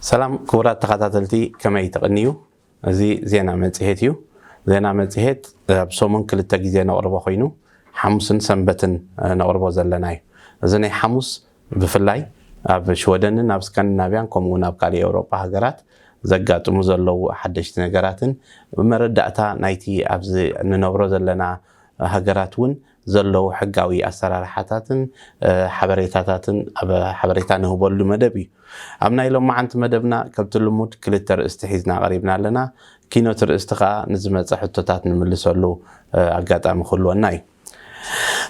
ሰላም ክቡራት ተኸታተልቲ፣ ከመይ ትቕንዩ? እዚ ዜና መጽሔት እዩ። ዜና መጽሔት ኣብ ሰሙን ክልተ ግዜ ነቕርቦ ኮይኑ፣ ሓሙስን ሰንበትን ነቕርቦ ዘለና እዩ። እዚ ናይ ሓሙስ ብፍላይ ኣብ ሽወደንን ኣብ ስካንዲናቪያን ከምኡ እውን ኣብ ካልእ ኤውሮጳ ሃገራት ዘጋጥሙ ዘለዉ ሓደሽቲ ነገራትን መረዳእታ ናይቲ ኣብዚ ንነብሮ ዘለና ሃገራት እውን ዘለዉ ሕጋዊ ኣሰራርሓታትን ሓበሬታታትን ኣብ ሓበሬታ ንህበሉ መደብ እዩ። ኣብ ናይ ሎማዓንቲ መደብና ከምቲ ልሙድ ክልተ ርእስቲ ሒዝና ቀሪብና ኣለና። ኪኖት ርእስቲ ከዓ ንዝመፀ ሕቶታት ንምልሰሉ ኣጋጣሚ ክህልወና እዩ።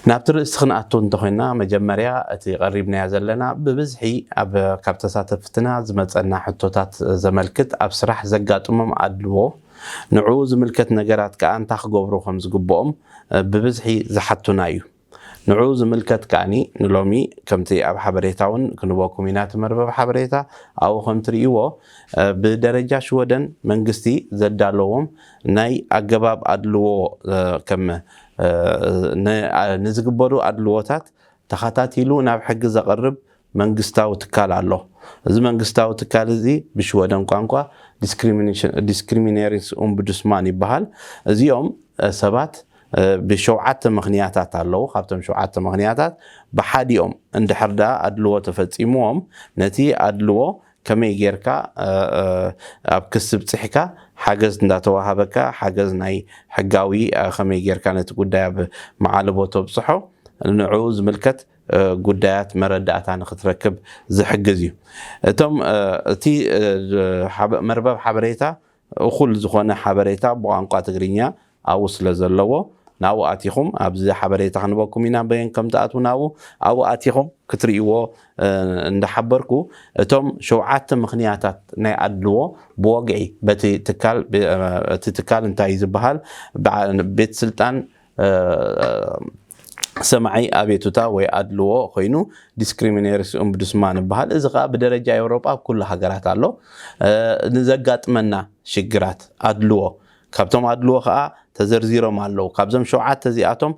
ናብቲ ርእስቲ ክንኣቱ እንተኾይና፣ መጀመርያ እቲ ቀሪብናዮ ዘለና ብብዝሒ ኣብ ካብ ተሳተፍትና ዝመፀና ሕቶታት ዘመልክት ኣብ ስራሕ ዘጋጥሞም ኣድልዎ ንዕኡ ዝምልከት ነገራት ከዓ እንታይ ክገብሩ ከም ዝግብኦም ብብዝሒ ዝሓቱና እዩ። ንዕኡ ዝምልከት ከኣኒ ንሎሚ ከምቲ ኣብ ሓበሬታ እውን ክንበኩም ኢና እቲ መርበብ ሓበሬታ ኣብኡ ከም ትርእይዎ ብደረጃ ሽወደን መንግስቲ ዘዳለዎም ናይ ኣገባብ ኣድልዎ ከም ንዝግበሩ ኣድልዎታት ተኸታቲሉ ናብ ሕጊ ዘቕርብ መንግስታዊ ትካል ኣሎ። እዚ መንግስታዊ ትካል እዚ ብሽወደን ቋንቋ ዲስክሪሚኔሽን ዲስክሪሚኔሪንስ ኡምቡድስማን ይበሃል። እዚኦም ሰባት ብሸውዓተ ምኽንያታት ኣለዉ። ካብቶም ሸውዓተ ምኽንያታት ብሓዲኦም እንድሕር ደኣ ኣድልዎ ተፈጺምዎም ነቲ ኣድልዎ ከመይ ጌርካ ኣብ ክሲ ብጽሕካ ሓገዝ እንዳተዋሃበካ ሓገዝ ናይ ሕጋዊ ከመይ ጌርካ ነቲ ጉዳይ ኣብ መዓልቦ ተብጽሖ ንዕኡ ዝምልከት ጉዳያት መረዳእታ ንክትረክብ ዝሕግዝ እዩ። እቶም እቲ መርበብ ሓበሬታ እኹል ዝኾነ ሓበሬታ ብቋንቋ ትግርኛ ኣብኡ ስለ ዘለዎ ናብኡ ኣቲኹም ኣብዚ ሓበሬታ ክንበኩም ኢና በየን ከም ትኣትዉ ናብኡ ኣብኡ ኣቲኹም ክትርእይዎ እንዳሓበርኩ እቶም ሸውዓተ ምኽንያታት ናይ ኣድልዎ ብወግዒ በቲ ትካል እቲ ትካል እንታይ ዝበሃል ቤት ስልጣን ሰማዒ ኣቤቱታ ወይ ኣድልዎ ኮይኑ ዲስክሪሚኔርስ ኡምቡድስማን ይበሃል። እዚ ከዓ ብደረጃ ኤውሮጳ ኣብ ኩሉ ሃገራት ኣሎ። ንዘጋጥመና ሽግራት ኣድልዎ ካብቶም ኣድልዎ ከዓ ተዘርዚሮም ኣለዉ። ካብዞም ሸውዓተ እዚኣቶም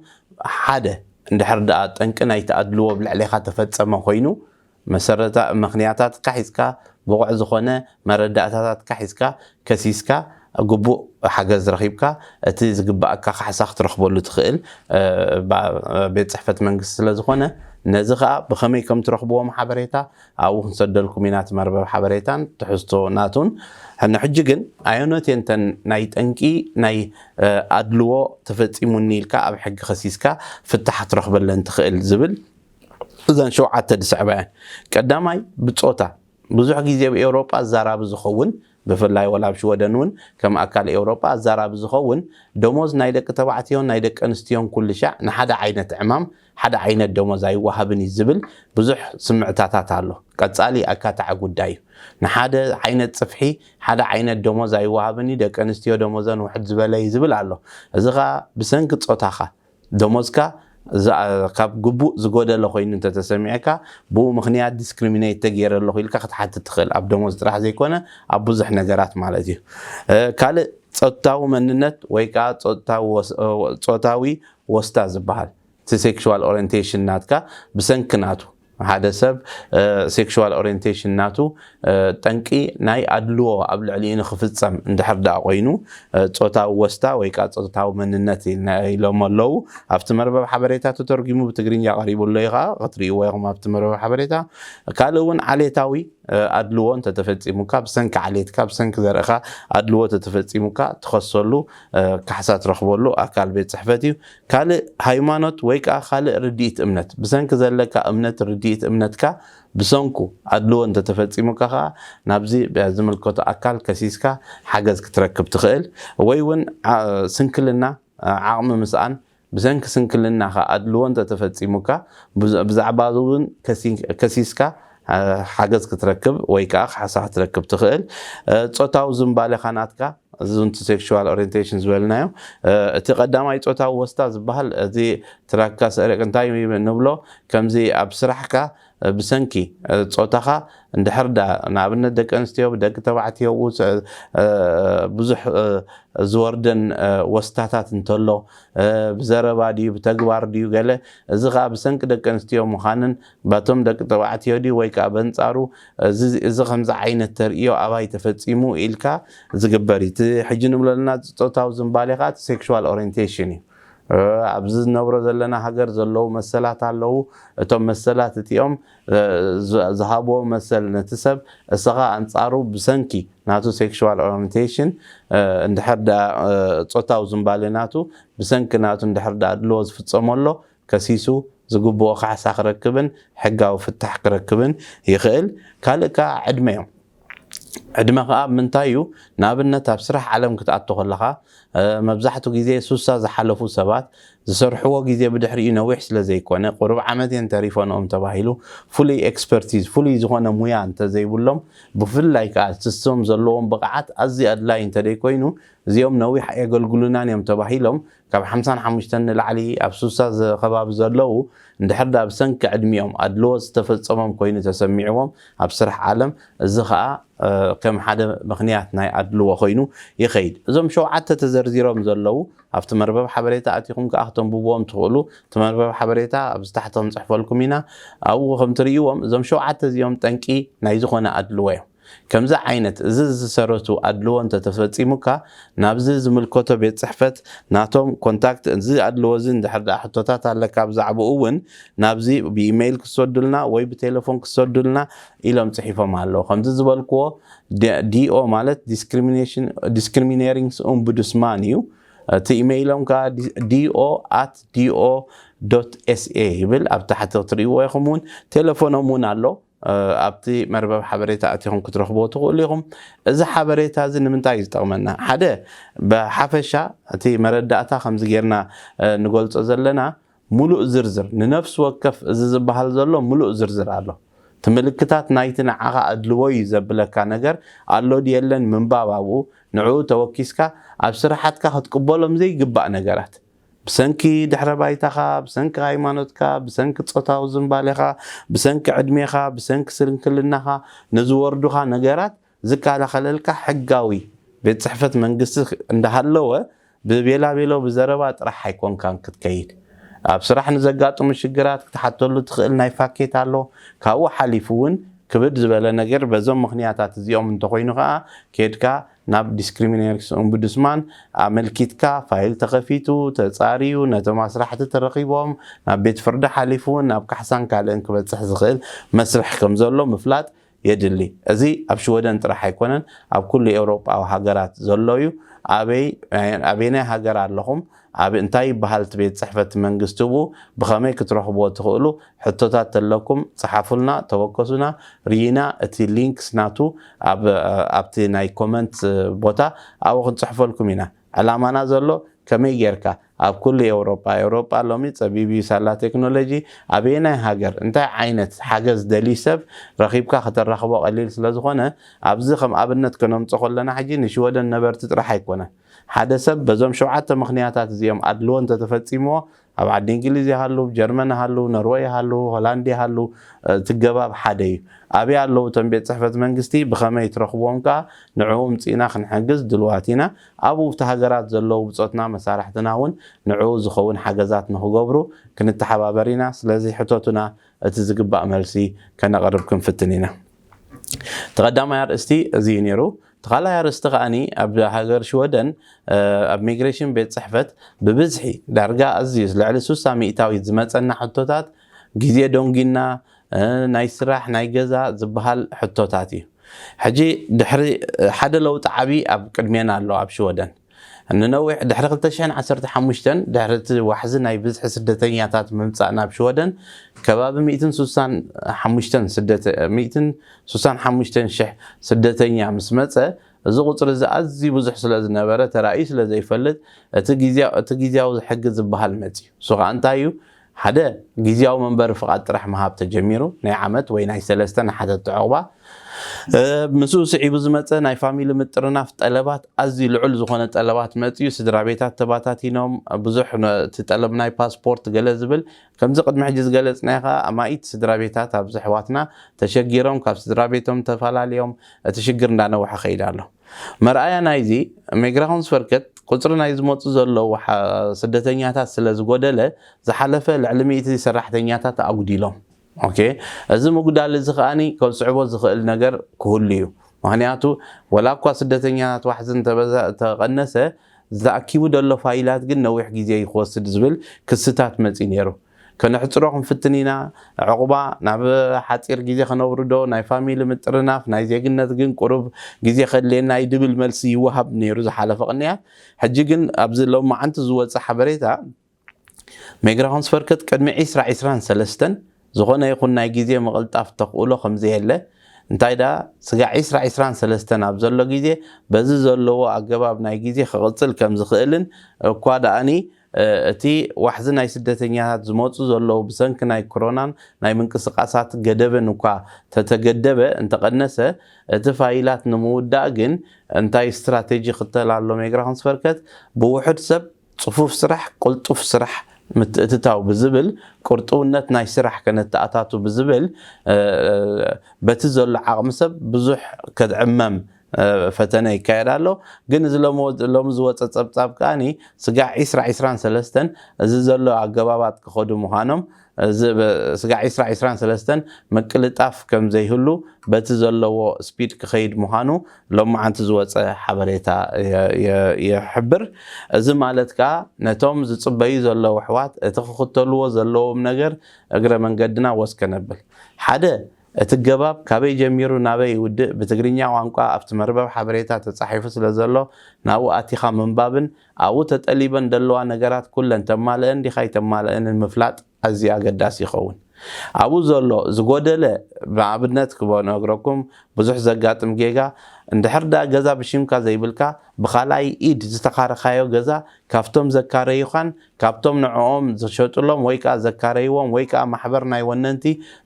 ሓደ እንድሕር ደኣ ጠንቂ ናይቲ ኣድልዎ ኣብ ልዕሌኻ ተፈጸመ ኮይኑ መሰረታ ምኽንያታትካ ሒዝካ ብቑዕ ዝኾነ መረዳእታታትካ ሒዝካ ከሲስካ ግቡእ ሓገዝ ረኺብካ እቲ ዝግባኣካ ካሕሳ ክትረኽበሉ ትኽእል ቤት ፅሕፈት መንግስቲ ስለ ዝኾነ ነዚ ከዓ ብኸመይ ከም ትረኽብዎም ሓበሬታ ኣብኡ ክንሰደልኩም ኢና እቲ መርበብ ሓበሬታን ትሕዝቶ ናቱን ንሕጂ ግን ኣየኖት እየንተን ናይ ጠንቂ ናይ ኣድልዎ ተፈፂሙኒ ኢልካ ኣብ ሕጊ ከሲስካ ፍታሕ ክትረኽበለን ትኽእል ዝብል እዘን ሸውዓተ ዝስዕባ እየን። ቀዳማይ ብፆታ ብዙሕ ግዜ ኣብ ኤውሮጳ ኣዛራቢ ዝኸውን ብፍላይ ወላ ኣብ ሽወደን እውን ከም ኣካል ኤውሮጳ ኣዛራቢ ዝኸውን ደሞዝ ናይ ደቂ ተባዕትዮን ናይ ደቂ ኣንስትዮን ኩሉ ሻዕ ንሓደ ዓይነት ዕማም ሓደ ዓይነት ደሞዝ ኣይወሃብን እዩ ዝብል ብዙሕ ስምዕታታት ኣሎ። ቀፃሊ ኣካታዒ ጉዳይ እዩ። ንሓደ ዓይነት ፅፍሒ ሓደ ዓይነት ደሞዝ ኣይወሃብን እዩ፣ ደቂ ኣንስትዮ ደሞዘን ውሕድ ዝበለ እዩ ዝብል ኣሎ። እዚ ከዓ ብሰንኪ ፆታኻ ደሞዝካ ካብ ግቡእ ዝጎደለ ኮይኑ እንተተሰሚዕካ ብኡ ምኽንያት ዲስክሪሚኔት ተገይረ ኣለኹ ኢልካ ክትሓትት ትኽእል። ኣብ ደሞዝ ጥራሕ ዘይኮነ ኣብ ብዙሕ ነገራት ማለት እዩ። ካልእ ፆታዊ መንነት ወይ ከዓ ፆታዊ ወስታ ዝበሃል እቲ ሴክሹዋል ኦሪንቴሽን ናትካ ብሰንኪ ናቱ ሓደ ሰብ ሴክሹዋል ኦሪንቴሽን ናቱ ጠንቂ ናይ ኣድልዎ ኣብ ልዕሊኡ ንክፍፀም እንድሕር ደኣ ኮይኑ ፆታዊ ወስታ ወይ ከዓ ፆታዊ መንነት ኢሎሞ ኣለዉ። ኣብቲ መርበብ ሓበሬታ ተተርጉሙ ብትግርኛ ቀሪቡ ኣሎ እዩ ከዓ ክትርእይዎ ኢኹም ኣብቲ መርበብ ሓበሬታ። ካልእ እውን ዓሌታዊ ኣድልዎ እንተተፈፂሙካ ብሰንኪ ዓሌትካ ብሰንኪ ዘርእኻ ኣድልዎ ተተፈፂሙካ ትኸሰሉ ካሕሳ ትረኽበሉ ኣካል ቤት ፅሕፈት እዩ። ካልእ ሃይማኖት ወይ ከዓ ካልእ ርድኢት እምነት ብሰንኪ ዘለካ እምነት ርድኢት እምነትካ ብሰንኩ ኣድልዎ እንተተፈፂሙካ ከዓ ናብዚ ዝምልከቶ ኣካል ከሲስካ ሓገዝ ክትረክብ ትኽእል ወይ እውን ስንክልና ዓቕሚ ምስኣን ብሰንኪ ስንክልናኻ ኣድልዎ እንተተፈፂሙካ ብዛዕባ እውን ከሲስካ ሓገዝ ክትረክብ ወይ ከዓ ካሕሳ ክትረክብ ትኽእል። ፆታዊ ዝንባሌኻ ናትካ እዚ ንቲ ሴክሹዋል ኦሪንቴሽን ዝበልናዮ እቲ ቀዳማይ ፆታዊ ወስታ ዝበሃል እዚ ትራካ ስዕሪቅ እንታይ ንብሎ ከምዚ ኣብ ስራሕካ ብሰንኪ ጾታኻ እንድሕር ደኣ ንኣብነት ደቂ ኣንስትዮ ብደቂ ተባዕትዮ ብዙሕ ዝወርደን ወስታታት እንተሎ፣ ብዘረባ ድዩ ብተግባር ድዩ ገለ፣ እዚ ከዓ ብሰንኪ ደቂ ኣንስትዮ ምዃንን ባቶም ደቂ ተባዕትዮ ድዩ ወይ ከዓ በንፃሩ እዚ ከምዚ ዓይነት ተርእዮ ኣባይ ተፈፂሙ ኢልካ ዝግበር እዩ። እቲ ሕጂ ንብለልና ፆታዊ ዝንባሌ ከዓ እቲ ሴክሹዋል ኦሪንቴሽን እዩ። ኣብዚ ዝነብሮ ዘለና ሃገር ዘለዉ መሰላት ኣለዉ። እቶም መሰላት እቲኦም ዝሃብዎ መሰል ነቲ ሰብ፣ እስኻ ኣንፃሩ ብሰንኪ ናቱ ሴክሹዋል ኦሪንቴሽን እንድሕር ደኣ ፆታዊ ዝንባሌ ናቱ ብሰንኪ ናቱ እንድሕር ደኣ ኣድልዎ ዝፍፀመሎ ከሲሱ ዝግብኦ ካሕሳ ክረክብን ሕጋዊ ፍታሕ ክረክብን ይኽእል። ካልእ ከዓ ዕድመ እዮም። ዕድመ ከዓ ምንታይ እዩ? ንኣብነት ኣብ ስራሕ ዓለም ክትኣቶ ከለኻ መብዛሕቱ ግዜ ሱሳ ዝሓለፉ ሰባት ዝሰርሕዎ ግዜ ብድሕሪኡ ነዊሕ ስለ ዘይኮነ ቁሩብ ዓመት እየን ተሪፈንኦም ተባሂሉ ፍሉይ ኤክስፐርቲዝ ፍሉይ ዝኾነ ሙያ እንተዘይብሎም ብፍላይ ከዓ ስሶም ዘለዎም ብቕዓት ኣዝዩ ኣድላይ እንተደይኮይኑ እዚኦም ነዊሕ ኣየገልግሉናን እዮም ተባሂሎም ካብ ሓምሳን ሓሙሽተን ንላዕሊ ኣብ ሱሳ ከባቢ ዘለዉ እንድሕር ዳ ብሰንኪ ዕድሚኦም ኣድልዎ ዝተፈጸሞም ኮይኑ ተሰሚዕዎም ኣብ ስራሕ ዓለም እዚ ከዓ ከም ሓደ ምኽንያት ናይ ኣድልዎ ኮይኑ ይኸይድ። እዞም ሸውዓተ ተዘርዚሮም ዘለዉ ኣብቲ መርበብ ሓበሬታ ኣቲኹም ከዓ ክተንብብዎም ትኽእሉ። እቲ መርበብ ሓበሬታ ኣብዚ ታሕቲ ክንፅሕፈልኩም ኢና። ኣብኡ ከም ትርእይዎም እዞም ሸውዓተ እዚኦም ጠንቂ ናይ ዝኾነ ኣድልዎ እዮም። ከምዚ ዓይነት እዚ ዝሰረቱ ኣድልዎ እንተተፈፂሙካ ናብዚ ዝምልከቶ ቤት ፅሕፈት ናቶም ኮንታክት እዚ ኣድልዎ እዚ እንድሕር ደኣ ሕቶታት ኣለካ ብዛዕባኡ እውን ናብዚ ብኢሜይል ክሰዱልና ወይ ብቴሌፎን ክሰዱልና ኢሎም ፅሒፎም ኣለዉ። ከምዚ ዝበልክዎ ዲኦ ማለት ዲስክሪሚኔሽን ዲስክሪሚኔሪንግስ ኦምቡድስማን እዩ። እቲ ኢሜይሎም ከዓ ዲኦ ኣት ዲኦ ዶት ኤስኤ ይብል ኣብ ታሕቲ ክትርእይዎ ኢኹም እውን ቴሌፎኖም እውን ኣሎ። ኣብቲ መርበብ ሓበሬታ ኣቲኹም ክትረኽብዎ ትኽእሉ ኢኹም። እዚ ሓበሬታ እዚ ንምንታይ እዩ ዝጠቕመና? ሓደ ብሓፈሻ እቲ መረዳእታ ከምዚ ጌርና ንገልጾ ዘለና ምሉእ ዝርዝር ንነፍሲ ወከፍ እዚ ዝበሃል ዘሎ ምሉእ ዝርዝር ኣሎ። እቲ ምልክታት ናይቲ ንዓኻ ኣድልዎ እዩ ዘብለካ ነገር ኣሎ ድየለን ምንባብ ኣብኡ ንዕኡ ተወኪስካ ኣብ ስራሓትካ ክትቅበሎም ዘይግባእ ነገራት ብሰንኪ ድሕረ ባይታኻ፣ ብሰንኪ ሃይማኖትካ፣ ብሰንኪ ጾታዊ ዝንባሌኻ፣ ብሰንኪ ዕድሜኻ፣ ብሰንኪ ስንክልናኻ ንዝወርዱኻ ነገራት ዝከላኸለልካ ሕጋዊ ቤት ጽሕፈት መንግስቲ እንዳሃለወ ብቤላቤሎ ብዘረባ ጥራሕ ኣይኮንካን ክትከይድ። ኣብ ስራሕ ንዘጋጥሙ ሽግራት ክትሓተሉ ትኽእል ናይ ፋኬት ኣሎ። ካብኡ ሓሊፉ እውን ክብድ ዝበለ ነገር በዞም ምኽንያታት እዚኦም እንተኾይኑ ከዓ ኬድካ ናብ ዲስክሪሚኔሽን ኦምቡድስማን ኣመልኪትካ ፋይል ተኸፊቱ ተፃርዩ ነቶም ኣስራሕቲ ተረኺቦም ናብ ቤት ፍርዲ ሓሊፉ እውን ናብ ካሕሳን ካልእን ክበፅሕ ዝኽእል መስርሕ ከም ዘሎ ምፍላጥ የድሊ። እዚ ኣብ ሽወደን ጥራሕ ኣይኮነን፣ ኣብ ኩሉ ኤውሮጳዊ ሃገራት ዘሎ እዩ። ኣበይ ኣበየናይ ሃገር ኣለኹም፣ ኣብ እንታይ ይበሃል እቲ ቤት ጽሕፈት መንግስቲ ብኡ፣ ብኸመይ ክትረኽብዎ ትኽእሉ፣ ሕቶታት ተለኩም ጽሓፉልና፣ ተወከሱና፣ ርኢና እቲ ሊንክስ ናቱ ኣብ ኣብቲ ናይ ኮመንት ቦታ ኣብኡ ክንጽሕፈልኩም ኢና። ዕላማና ዘሎ ከመይ ጌርካ ኣብ ኩሉ ኤውሮጳ፣ ኤውሮጳ ሎሚ ጸቢብ እዩ ሳላ ቴክኖሎጂ፣ ኣበየናይ ሃገር እንታይ ዓይነት ሓገዝ ደልዩ ሰብ ረኺብካ ከተራኽቦ ቀሊል ስለ ዝኾነ፣ ኣብዚ ከም ኣብነት ከነምጾ ከለና ሕጂ ንሽወደን ነበርቲ ጥራሕ ኣይኮነን። ሓደ ሰብ በዞም ሸውዓተ ምኽንያታት እዚኦም ኣድልዎ እንተተፈጺምዎ፣ ኣብ ዓዲ እንግሊዝ ይሃሉ፣ ጀርመን ይሃሉ፣ ኖርወይ ይሃሉ፣ ሆላንድ ይሃሉ፣ እቲ ገባብ ሓደ እዩ። ኣበይ ኣለዉ እቶም ቤት ጽሕፈት መንግስቲ፣ ብኸመይ ትረኽብዎም ከኣ ንዕኡ ምጺእና ክንሕግዝ ድልዋት ኢና። ኣብኡ ኣብቲ ሃገራት ዘለዉ ብጾትና መሳርሕትና እውን ንዕኡ ዝኸውን ሓገዛት ንኽገብሩ ክንተሓባበር ኢና። ስለዚ ሕተቱና፣ እቲ ዝግባእ መልሲ ከነቕርብ ክንፍትን ኢና። እቲ ቀዳማይ ኣርእስቲ እዚ እዩ ነይሩ። እቲ ካልኣይ ኣርእስቲ ከኣኒ ኣብ ሃገር ሽወደን ኣብ ሚግሬሽን ቤት ጽሕፈት ብብዝሒ ዳርጋ ኣዝዩ ልዕሊ ስሳ ሚእታዊት ዝመጸና ሕቶታት ግዜ ዶንጊና ናይ ስራሕ ናይ ገዛ ዝበሃል ሕቶታት እዩ። ሕጂ ድሕሪ ሓደ ለውጢ ዓቢ ኣብ ቅድሜና ኣሎ ኣብ ሽወደን ንነዊሕ ድሕሪ ክልተ ሽሕን ዓሰርተ ሓሙሽተን ድሕሪ እቲ ዋሕዚ ናይ ብዝሒ ስደተኛታት ምምጻእ ናብ ሽወደን ከባቢ ሚእትን ስሳን ሓሙሽተን ስደተ ሚእትን ስሳን ሓሙሽተን ሽሕ ስደተኛ ምስ መጸ እዚ ቁጽሪ እዚ ኣዝዩ ብዙሕ ስለ ዝነበረ ተራእዩ ስለ ዘይፈልጥ እቲ ግዝያዊ ሕጊ ዝበሃል መጽዩ። እሱ ከዓ እንታይ እዩ? ሓደ ግዝያዊ መንበሪ ፍቓድ ጥራሕ ምሃብ ተጀሚሩ ናይ ዓመት ወይ ናይ ሰለስተ ንሓተቲ ዕቑባ ምስኡ ስዒቡ ዝመፀ ናይ ፋሚሊ ምጥርናፍ ጠለባት ኣዝዩ ልዑል ዝኾነ ጠለባት መፅዩ፣ ስድራ ቤታት ተባታቲኖም፣ ብዙሕ እቲ ጠለብ ናይ ፓስፖርት ገለ ዝብል ከምዚ ቅድሚ ሕጂ ዝገለፅናዮ ከዓ ኣማኢት ስድራ ቤታት ኣብዚ ኣሕዋትና ተሸጊሮም ካብ ስድራ ቤቶም ተፈላለዮም እቲ ሽግር እንዳነውሐ ከይድ ኣሎ። መርኣያ ናይዚ ሜግራኹን ስፈርከት ቁፅሪ ናይ ዝመፁ ዘለዉ ስደተኛታት ስለ ዝጎደለ ዝሓለፈ ልዕሊ ሚእቲ ሰራሕተኛታት ኣጉዲሎም። ኦኬ፣ እዚ ምጉዳል እዚ ከዓኒ ከስዕቦ ዝኽእል ነገር ክህሉ እዩ። ምክንያቱ ወላ እኳ ስደተኛታት ዋሕዚ እንተበዛ- እንተቐነሰ ዝተኣኪቡ ደሎ ፋይላት ግን ነዊሕ ግዜ ይክወስድ ዝብል ክስታት መፂ ነይሩ። ከነሕፅሮ ክንፍትን ኢና። ዕቑባ ናብ ሓፂር ግዜ ከነውርዶ፣ ናይ ፋሚሊ ምጥርናፍ፣ ናይ ዜግነት ግን ቁሩብ ግዜ ከድልየና እዩ ድብል መልሲ ይወሃብ ነይሩ ዝሓለፈ ቅንያት። ሕጂ ግን ኣብዚ ሎማዓንቲ ዝወፀ ሓበሬታ ሜግራሆንስፈርከት ቅድሚ ዒስራ ዒስራን ሰለስተን ዝኾነ ይኹን ናይ ግዜ ምቕልጣፍ ተኽእሎ ከምዘየለ፣ እንታይ ደኣ ስጋዕ ዒስራ ዒስራን ሰለስተን ኣብ ዘሎ ግዜ በዚ ዘለዎ ኣገባብ ናይ ግዜ ክቕፅል ከም ዝኽእልን እኳ ደኣኒ እቲ ዋሕዚ ናይ ስደተኛታት ዝመፁ ዘለዉ ብሰንኪ ናይ ኮሮናን ናይ ምንቅስቃሳት ገደብን እኳ ተተገደበ እንተቐነሰ እቲ ፋይላት ንምውዳእ ግን እንታይ ስትራቴጂ ክተል ኣሎ ሜግራሆንስፈርከት ብውሑድ ሰብ ፅፉፍ ስራሕ ቅልጡፍ ስራሕ ምትእትታው ብዝብል ቁርጥውነት ናይ ስራሕ ከነተኣታቱ ብዝብል በቲ ዘሎ ዓቕሚ ሰብ ብዙሕ ከትዕመም ፈተነ ይካየድ ኣሎ። ግን እዚ ሎሚ ዝወፀ ፀብፃብ ከዓኒ ስጋዕ ዒስራ ዒስራን ሰለስተን እዚ ዘሎ ኣገባባት ክኸዱ ምዃኖም ስጋዕ ዒስራ ዒስራን ሰለስተን ምቅልጣፍ ከም ዘይህሉ በቲ ዘለዎ ስፒድ ክኸይድ ምዃኑ ሎማዓንቲ ዝወፀ ሓበሬታ ይሕብር። እዚ ማለት ከዓ ነቶም ዝፅበዩ ዘለዉ ኣሕዋት እቲ ክኽተልዎ ዘለዎም ነገር እግረ መንገድና ወስ ከነብል ሓደ እቲ ገባብ ካበይ ጀሚሩ ናበይ ይውድእ ብትግርኛ ቋንቋ ኣብቲ መርበብ ሓበሬታ ተፃሒፉ ስለ ዘሎ ናብኡ ኣቲኻ ምንባብን ኣብኡ ተጠሊበን ደለዋ ነገራት ኩለን ተማልአን ዲኻ ኣይተማልአንን ምፍላጥ ኣዝዩ ኣገዳሲ ይኸውን። ኣብኡ ዘሎ ዝጎደለ ብኣብነት ክነግረኩም ብዙሕ ዘጋጥም ጌጋ እንድሕር ደኣ ገዛ ብሽምካ ዘይብልካ ብኻልኣይ ኢድ ዝተኻረኻዮ ገዛ ካብቶም ዘካረዩኻን ካብቶም ንዕኦም ዝሸጥሎም ወይ ከዓ ዘካረይዎም ወይ ከዓ ማሕበር ናይ ወነንቲ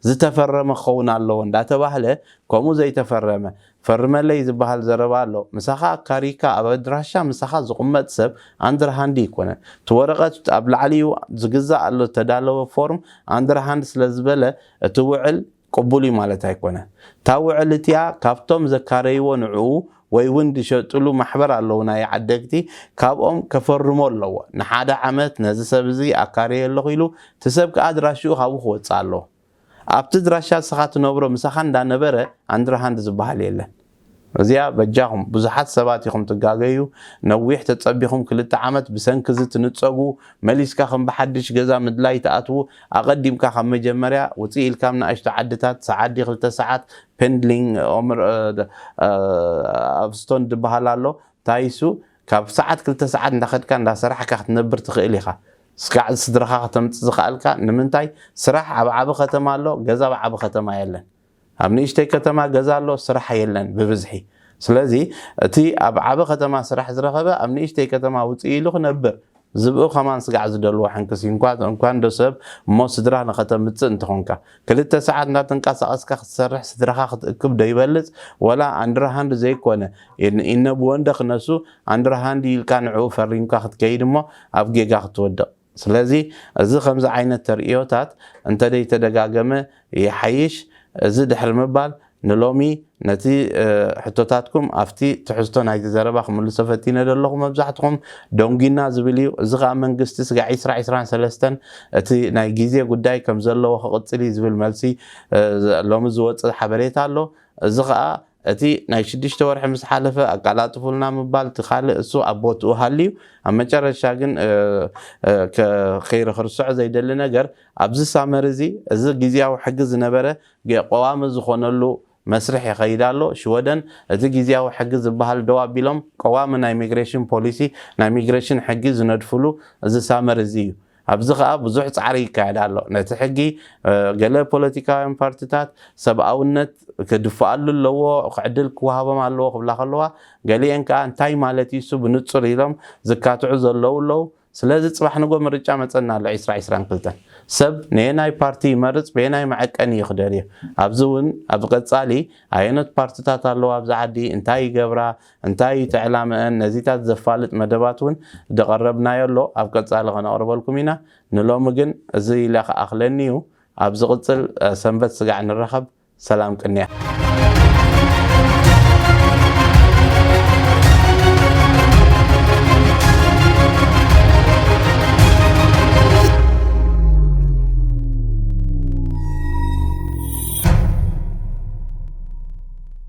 ዝተፈረመ ክኸውን ኣለዎ እንዳተባህለ ከምኡ ዘይተፈረመ ፈርመለይ ዝበሃል ዘረባ ኣሎ። ምሳኻ ኣካሪካ ኣብ ኣድራሻ ምሳኻ ዝቕመጥ ሰብ ኣንድርሃንዲ ኣይኮነን። እቲ ወረቐት ኣብ ላዕሊኡ ዝግዛእ ኣሎ ዝተዳለወ ፎርም ኣንድርሃንድ ስለ ዝበለ እቲ ውዕል ቅቡል እዩ ማለት ኣይኮነን። እታ ውዕል እቲኣ ካብቶም ዘካረይዎ ንዕኡ ወይ እውን ዝሸጥሉ ማሕበር ኣለዉ ናይ ዓደግቲ ካብኦም ከፈርሞ ኣለዎ። ንሓደ ዓመት ነዚ ሰብ እዚ ኣካርየ ኣለኹ ኢሉ እቲ ሰብ ከዓ ኣድራሽኡ ካብኡ ክወፅእ ኣለዎ። ኣብቲ ድራሻ ንስኻ ትነብሮ ምሳኻ እንዳነበረ ኣንድርሃንድ ዝበሃል የለን። እዚኣ በጃኹም ብዙሓት ሰባት ኢኹም ትጋገዩ። ነዊሕ ተጸቢኹም ክልተ ዓመት ብሰንኪ እዚ ትንጸጉ። መሊስካ ከም ብሓድሽ ገዛ ምድላይ ትኣትዉ። ኣቐዲምካ ካብ መጀመርያ ውጽእ ኢልካ ኣብ ንኣሽቱ ዓድታት ሰዓት ድዩ ክልተ ሰዓት ፔንድሊንግ ኣብ ስቶን ዝበሃል ኣሎ። እንታይ እሱ ካብ ሰዓት ክልተ ሰዓት እንዳኸድካ እንዳሰራሕካ ክትነብር ትኽእል ኢኻ። ስጋዕ ስድራኻ ከተምፅእ ዝኸኣልካ ንምንታይ? ስራሕ ኣብ ዓቢ ከተማ ኣሎ፣ ገዛ ኣብ ዓቢ ከተማ የለን። ኣብ ንእሽተይ ከተማ ገዛ ኣሎ፣ ስራሕ የለን ብብዝሒ። ስለዚ እቲ ኣብ ዓቢ ከተማ ስራሕ ዝረኸበ ኣብ ንእሽተይ ከተማ ውፅእ ኢሉ ክነብር ዝብኡ ከማን ስጋዕ ዝደልዎ ሕንክስ እዩ። እንኳ እንኳን ዶ ሰብ እሞ ስድራ ንኸተምፅእ እንተኾንካ ክልተ ሰዓት እንዳተንቀሳቐስካ ክትሰርሕ ስድራኻ ክትእክብ ዶ ይበልፅ? ወላ ኣንድርሃንድ ዘይኮነ ኢነብወንደ ክነሱ ኣንድርሃንድ ኢልካ ንዕኡ ፈሪምካ ክትከይድ እሞ ኣብ ጌጋ ክትወድቕ። ስለዚ እዚ ከምዚ ዓይነት ተርእዮታት እንተደይተደጋገመ ይሓይሽ። እዚ ድሕሪ ምባል ንሎሚ ነቲ ሕቶታትኩም ኣብቲ ትሕዝቶ ናይቲ ዘረባ ክምልሶ ፈቲነ ዘለኹ መብዛሕትኹም ደንጊና ዝብል እዩ። እዚ ከዓ መንግስቲ ስጋዕ ዒስራ ዒስራን ሰለስተን እቲ ናይ ግዜ ጉዳይ ከም ዘለዎ ክቕፅል እዩ ዝብል መልሲ ሎሚ ዝወፅእ ሓበሬታ ኣሎ። እዚ ከዓ እቲ ናይ ሽዱሽተ ወርሒ ምስ ሓለፈ ኣቀላጥፉልና ምባል እቲ ካልእ እሱ ኣብ ቦትኡ ሃልዩ ኣብ መጨረሻ ግን ከይርክርስዖ ዘይደሊ ነገር ኣብዚ ሳመር እዚ እዚ ግዜያዊ ሕጊ ዝነበረ ቀዋሚ ዝኾነሉ መስርሕ ይኸይድ ኣሎ። ሽወደን እቲ ግዜያዊ ሕጊ ዝበሃል ደው ኣቢሎም ቀዋሚ ናይ ሚግሬሽን ፖሊሲ ናይ ሚግሬሽን ሕጊ ዝነድፍሉ እዚ ሳመር እዚ እዩ። ኣብዚ ከዓ ብዙሕ ፃዕሪ ይካየድ ኣሎ። ነቲ ሕጊ ገለ ፖለቲካውያን ፓርቲታት ሰብኣውነት ክድፍኣሉ ኣለዎ፣ ዕድል ክወሃቦም ኣለዎ ክብላ ከለዋ ገሊአን ከዓ እንታይ ማለት እዩ እሱ ብንፁር ኢሎም ዝካትዑ ዘለዉ ኣለዉ። ስለዚ ፅባሕ ንጎ ምርጫ መፀና ኣሎ ዒስራ ዒስራን ክልተን ሰብ ነየናይ ፓርቲ ይመርጽ፣ በየናይ መዐቀኒ ይኽደር እዩ። ኣብዚ እውን ኣብ ቀጻሊ ኣየኖት ፓርትታት ኣለዋ ኣብዚ ዓዲ፣ እንታይ ይገብራ፣ እንታይ እዩ እቲ ዕላመአን፣ ነዚታት ዘፋልጥ መደባት እውን ዝቐረብናዮ ኣሎ። ኣብ ቀጻሊ ከነቕርበልኩም ኢና። ንሎሚ ግን እዚ ኢለ ክኣኽለኒ እዩ። ኣብ ዝቕጽል ሰንበት ስጋዕ ንራኸብ። ሰላም ቅንያ።